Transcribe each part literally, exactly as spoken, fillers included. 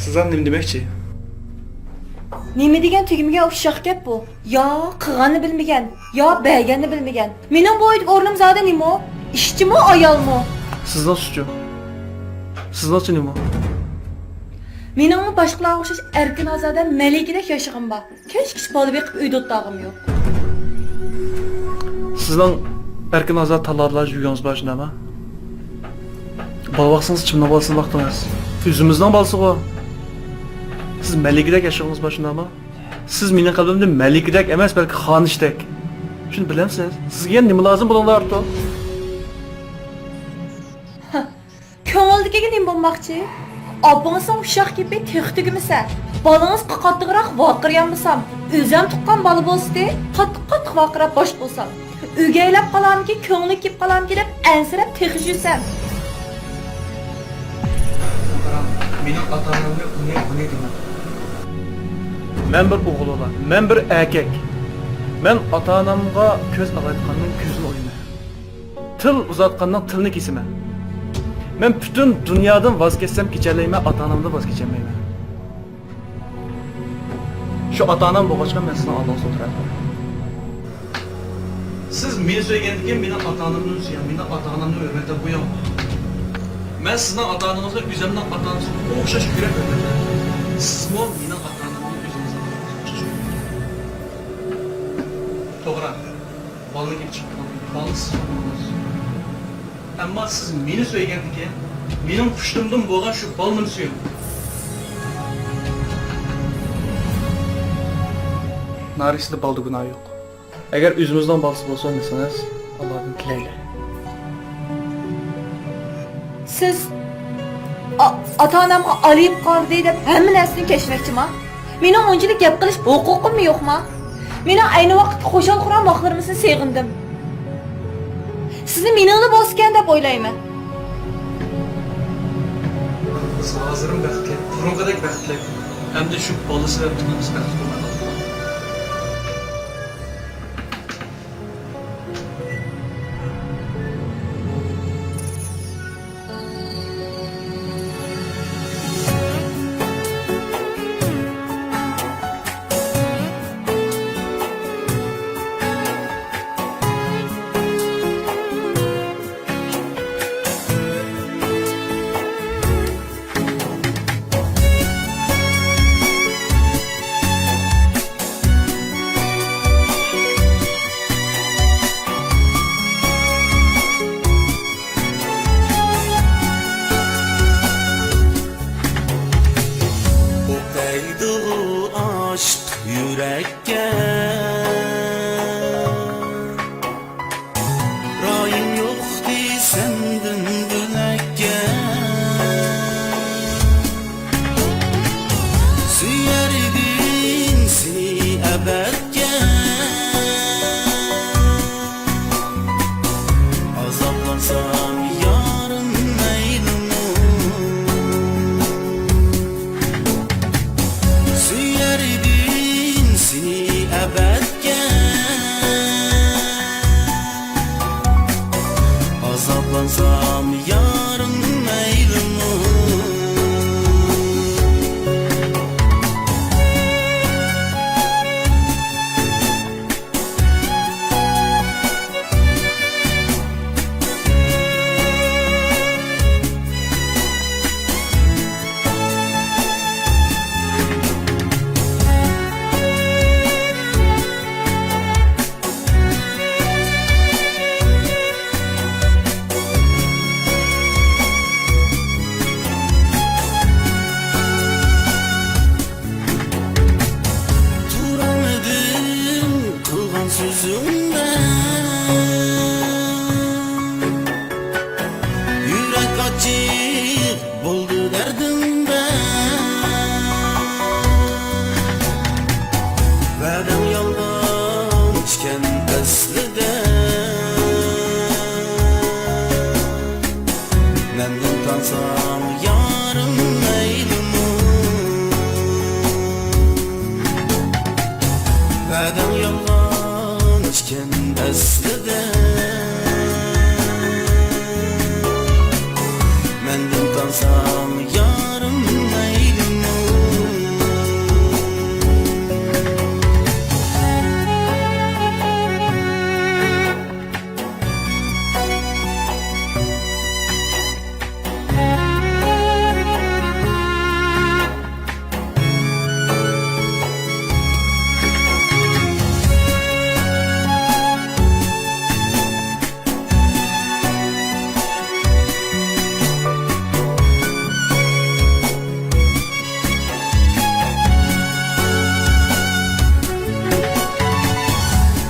سىز ئاندىن نېمە دېمەكچى؟ نېمە دېگەن تۈگىمىگەن ئۇششاق گەپ بۇ. يا قىلغاننى بىلمىگەن، يا بەرگەننى بىلمىگەن. مېنىڭ بۇ ئۆيدىكى ئورنۇم زادى نېمە؟ ئىشچىمۇ، ئايالمۇ؟ سىزنىڭ سۈچۈ. سىزنىڭچە نېمە؟ مېنىڭمۇ باشقىلارغا ئوخشاش ئەركىن ئازادە مەلىكىدەك ياشىغىم بار. كەچكىچە بالا بېقىپ ئۆيدە ئولتۇرغۇم يوق. سىزنىڭ ئەركىن ئازادە تاللىلاردا يۈرگىنىڭىز بار شۇنداقمۇ؟ بالا باقسىڭىز، كىمنىڭ بالىسىنى باقتىڭىز؟ ئۆزىمىزنىڭ بالىسىغۇ. سىز مەلىكىدەك ياشىغىنىڭىز بار شۇنداقمۇ؟ سىز مېنىڭ قەلبىمدە مەلىكىدەك ئەمەس، بەلكى خانىشتەك. شۇنى بىلەمسىز؟ سىزگە يەنە نېمە لازىم بۇنىڭدىن ئارتۇق؟ كۆڭۈلدىكىگە نېمە بولماقچى؟ ئاپىڭىزنىڭ ئۇششاق گېپى تېخى تۈگىمىسە، بالىڭىزغا قاتتىقراق ۋارقىرىيالمىسام، ئۆزۈم تۇغقان بالا بولسىدى، قاتتىق-قاتتىق ۋارقىراپ باش بولسام، ئۆگەيلەپ قالامىكىن، كۆڭلى كېلىپ قالامىكىن دەپ ئەنسىرەپ تېخى يۈرسەم. مېنىڭ ئاتا-ئانامنى ئۇنى، بۇنى دېمەڭ. مەن بىر ئوغۇل بالا، مەن بىر ئەركەك. مەن ئاتا-ئانامغا كۆز ئالايتقاننىڭ كۆزىنى ئويىمەن. تىل ئۇزاتقاننىڭ تىلىنى كېسىمەن. مەن پۈتۈن دۇنيادىن ۋاز كەچسەم كېچەلەيمەن، ئاتا-ئانامدىن ۋاز كېچەلمەيمەن. شۇ ئاتا-ئانام بولغاچقا مەن سىزنىڭ ئالدىڭىزدا ئولتۇرۇۋاتىمەن. سىز مېنى سۆيگەندىكىن مېنىڭ ئاتا-ئانامنىمۇ سۆيۈڭ، مېنىڭ ئاتا-ئانامنىمۇ ھۆرمەتلەپ قويۇڭ. مەن سىزنىڭ ئاتا-ئانىڭىزنى ئۆزۈمنىڭ ئاتا-ئانىسىغا ئوخشاش كۆرۈپ ھۆرمەتلەيمەن. سىزمۇ مېنىڭ ئاتا-ئانامنى ئۆزىڭىزنىڭ ئاتا-ئانىسىغا ئوخشاش كۆرۈڭ. توغرا. بالىنى كېلىپ چىقىپ قالدى. بالىنى سىز باقمىدىڭىز. ئەمما سىز مېنى سۆيگەندىكىن، مېنىڭ پۇشتۇمدىن بولغان شۇ بالىنىمۇ سۆيۈڭ. نارىسىدا بالىدا گۇناھ يوق. ئەگەر ئۆزىمىزنىڭ بالىسى بولسا دېسىڭىز، ئاللادىن تىلەيلى. سىز ئا-، ئاتا-ئانامغا ئالىيىپ قالدى دەپ ھەممە نەرسىنى كەچمەكچىما؟ مېنىڭ ئۇنچىلىك گەپ قىلىش ھوقۇقۇممۇ يوقما؟ مېنىڭ ئەينى ۋاقىتتا خۇشال-خۇرام ۋاقىتلىرىمنى سېغىندىم. سىزنى مېنىڭلا بولسىكەن دەپ ئويلايمەن. بىز ھازىرمۇ بەختلىك، بۇرۇنقىدەك بەختلىك. ئەمدى شۇ بالا سەۋەبتىنمۇ بىز بەختلىك بولماي قالدۇق. مەندىن تانساڭ يارىم مەيلىمۇ، ۋەدەڭ يالغان ئىكەن ئەسلىدە. مەندىن تانساڭ يارىم مەيلىمۇ.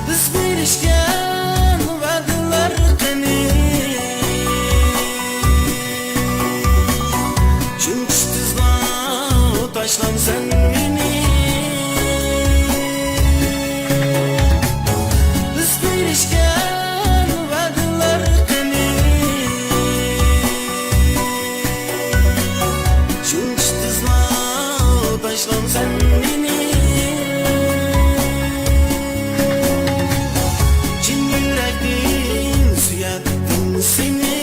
بىز بېرىشكەن ۋەدىلەر قېنى؟ چۈنكى تېزلا تاشلامسەن مېنى. بىز بېرىشكەن ۋەدىلەر قېنى؟ شۇنچە تېزلا تاشلامسەن مېنى؟ چىن يۈرەكتىن سۆيەتتىم سېنى.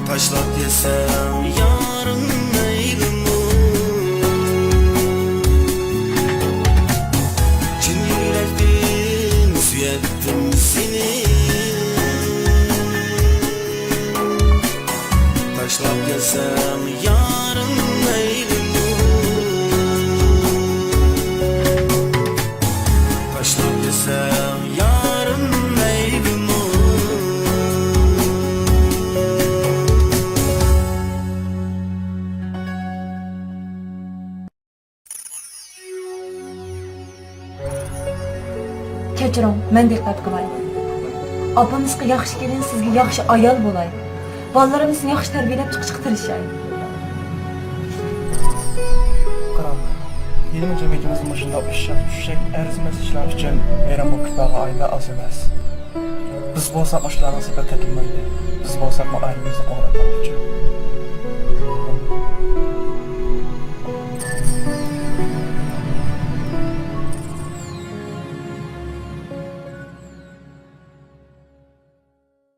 تاشلاپ كەتسەڭ يارىم مەيلىمۇ؟ چىن يۈرەكتىن سۆيەتتىم سېنى. تاشلاپ كەتسەڭ يارىم مەيلىمۇ؟ تاشلاپ كەتسەڭ يارىم مەيلىمۇ؟ كەچۈرۈڭ، مەن دىققەت قىلاي. ئاپىمىزغا ياخشى كېلىن، سىزگە ياخشى ئايال بولاي. بالىلىرىمىزنى ياخشى تەربىيەلەپ چىقىشقا تىرىشاي. قاراڭ، ھېلىمۇ جەمئىيىتىمىزدە مۇشۇنداق ئۇششاق-چۈششەك، ئەرزىمەس ئىشلار ئۈچۈن ۋەيران بولۇپ كېتىدىغان ئائىلىلەر ئاز ئەمەس. بىز بولساق مۇشۇلارنىڭ سېپىگە قېتىلمايلى. بىز بولساقمۇ ئائىلىمىزنى قوغداپ قالغۇچى.